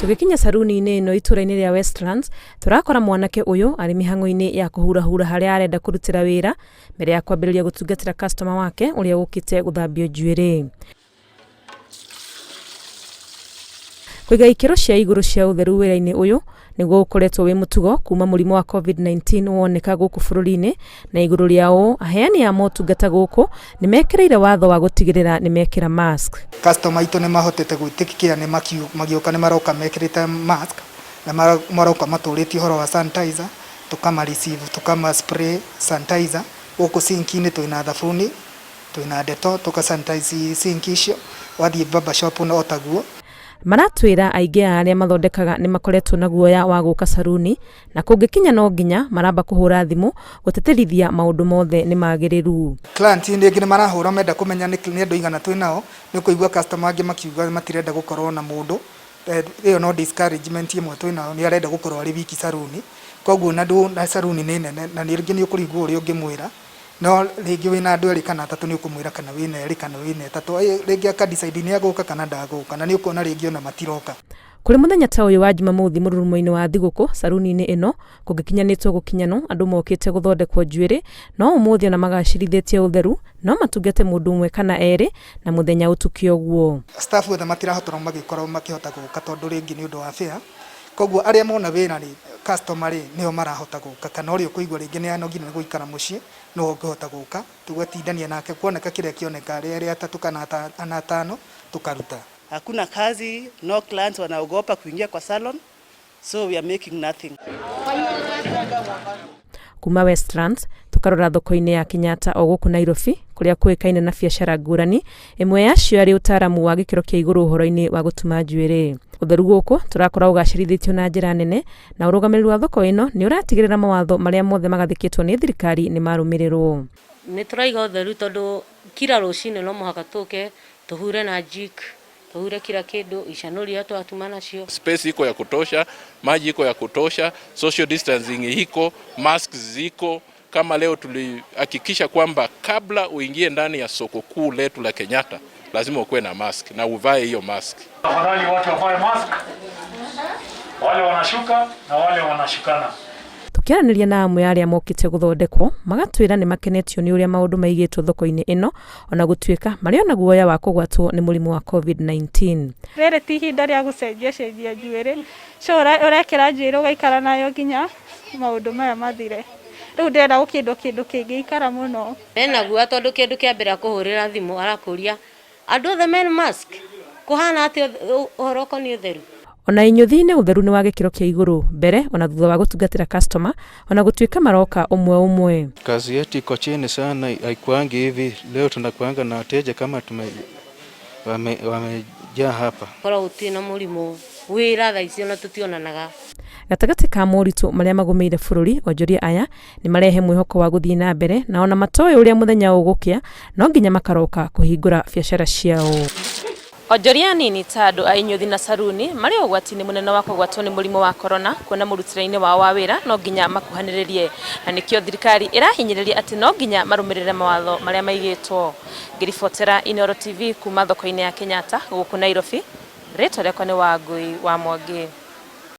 Tũgĩkinya saruni-inĩ ĩno itũra-inĩ rĩa Westlands, tũrakora mwanake ũyũ arĩ mĩhang'o-inĩ ya kũhurahura harĩa arenda kũrutĩra wĩra mbere ya kwambĩrĩria gũtungatĩra customer wake ũrĩa ũkĩte gũthambio njuĩrĩ. Kũiga ikĩro cia igũrũ cia ũtheru wĩra-inĩ ũyũ nĩguo ũkoretwo wĩ mũtugo kuma mũrimũ wa COVID-19 woneka gũkũ bũrũri-inĩ, na igũrũ rĩa ũũ aheani a motungata gũkũ nĩ mekĩrĩire watho wa gũtigĩrĩra nĩ mekĩra mask. Customer aitũ nĩ mahotete gwĩtĩkĩra nĩ magĩũka nĩ maroka mekĩrĩte mask na maroka matũrĩtie ũhoro wa sanitizer, tũkama receive tũkama spray sanitizer. Gũkũ sink inĩ twĩna thabuni, twĩna Dettol tũka sanitize sink icio, wathiĩ barber shop o taguo. Maratwĩra aingĩ a arĩa mathondekaga nĩ makoretwo na guoya wa gũka saruni na kũngĩkinya no nginya maramba kũhũra thimũ gũtĩtĩrithia maũndũ mothe nĩ magĩrĩru. Client rĩngĩ nĩ marahũra menda kũmenya nĩ andũ aigana twĩ nao, nĩ ũkũigua customer angĩ makiuga matirenda gũkorwo na mũndũ, ĩyo no discouragement ĩmwe twĩ nayo, nĩ arenda gũkorwo arĩ wiki saruni, koguo na saruni nĩ nene na rĩngĩ nĩ ũkũrigwo ũrĩa ũngĩmwĩra, no rĩngĩ wĩna andũ erĩ kana atatũ nĩ ũkũmwĩra kana wĩna erĩ kana wĩna ĩtatũ, rĩngĩ aka decide nĩ egũka kana ndagũka, na nĩ ũkuona rĩngĩ ona matiroka. Kũrĩ mũthenya ta ũyũ wa Jumamothi mũrurumo-inĩ wa thigũkũ saruni-inĩ ĩno kũngĩkinyanĩtwo gũkinyanwo andũ mokĩte gũthondekwo njuĩrĩ, no ũmũthĩ ona magacĩrithĩtie ũtheru no matungate mũndũ ũmwe kana erĩ na mũthenya ũtuke ũguo. Staff othe matirahota magĩkorwo makĩhota gũka tondũ rĩngĩ nĩ ũndũ wa fare, koguo arĩa mona wĩra rĩ, customer rĩ, nĩo marahota gũka, kana ũrĩa ũkũigua rĩngĩ nĩ anogire nĩ gũikara mũciĩ nĩwe ũngĩhota gũka, tũgatindania nake kuoneka kĩrĩa kĩoneka erĩ atatũ kana ana atano tũkaruta. Hakuna kazi, no clients wanaogopa kuingia kwa salon, so we are making nothing. Kuma Westlands tukarora thoko-inĩ ya Kenyatta o gũkũ Nairobi kũrĩa kũĩkaine na biacara ngũrani, ĩmwe yacio arĩ ũtaaramu wa gĩkĩro kĩa igũrũ ũhoro-inĩ wa gũtuma njuĩrĩ. Ũtheru gũkũ tũrakora ũgacĩrithĩtio na njĩra nene na ũrũgamĩrĩri wa thoko ĩno nĩ ũratigĩrĩra mawatho marĩa mothe magathĩkĩtwo nĩ thirikari nĩ marũmĩrĩrwo. Nĩ tũraiga ũtheru tondũ kila rũcinĩ no mũhaka tũke tũhure na Jik, tũhure kila kĩndũ, icanũri iria twatuma nacio. Space iko ya kutosha, maji iko ya kutosha, social distancing iko, masks ziko. Kama leo tulihakikisha kwamba kabla uingie ndani ya soko kuu letu la Kenyatta lazima ukuwe na mask na uvae hiyo mask. Tafadhali watu wavae mask, wale wanashuka na wale wanashukana. Tũkĩaranĩria na amwe arĩa mokĩte gũthondekwo magatwĩra nĩ makenetio nĩ ũrĩa maũndũ maigĩtwo thoko-inĩ ĩno ona gũtuĩka marĩ ona guoya wa kũgwatwo nĩ mũrimũ wa COVID-19. Rĩrĩ ti ihinda rĩa gũcenjia cenjia njuĩrĩ, so ũrekĩra njuĩrĩ ũgaikara nayo nginya maũndũ maya mathire. Rĩu ndĩrenda gũkĩndwo kĩndũ kĩngĩikara mũno. Mena guoya tondũ kĩndũ kĩa mbere akũhũrĩra thimũ arakũria andũ othe mena mask, kũhana atĩa ũhoro ũkoniĩ ũtheru. Ona inyuthi-inĩ ũtheru nĩ wa gĩkĩro kĩa igũrũ mbere ona thutha wa gũtungatĩra customer ona gũtuĩka maroka ũmwe ũmwe. Kazi yetu iko chini sana, haikuangi hivi. Leo tunakuanga na wateja kama wamejaa hapa. Korwo gũtirĩ na mũrimũ wĩra thaa ici ona tũtionanaga. Gatagatĩ ka moritũ marĩa magũmĩire bũrũri, onjoria aya nĩ marehe mwĩhoko wa gũthiĩ na mbere na ona matoĩ ũrĩa mũthenya ũgũkĩa no nginya makaroka kũhingũra biacara ciao. Onjoria anini ta andũ a inyuthi na saruni marĩ ũgwati-inĩ mũnene wa kũgwatwo nĩ mũrimũ wa korona kuona mũrutĩre-inĩ wao wa wĩra no nginya makuhanĩrĩrie, na nĩkĩo thirikari ĩrahinyĩrĩria atĩ no nginya marũmĩrĩre mawatho marĩa maigĩtwo. Ngĩribotera Inooro TV kuma thoko-inĩ ya Kenyatta gũkũ Nairobi, rĩtwa rĩakwa nĩ Wangui wa Mwangi.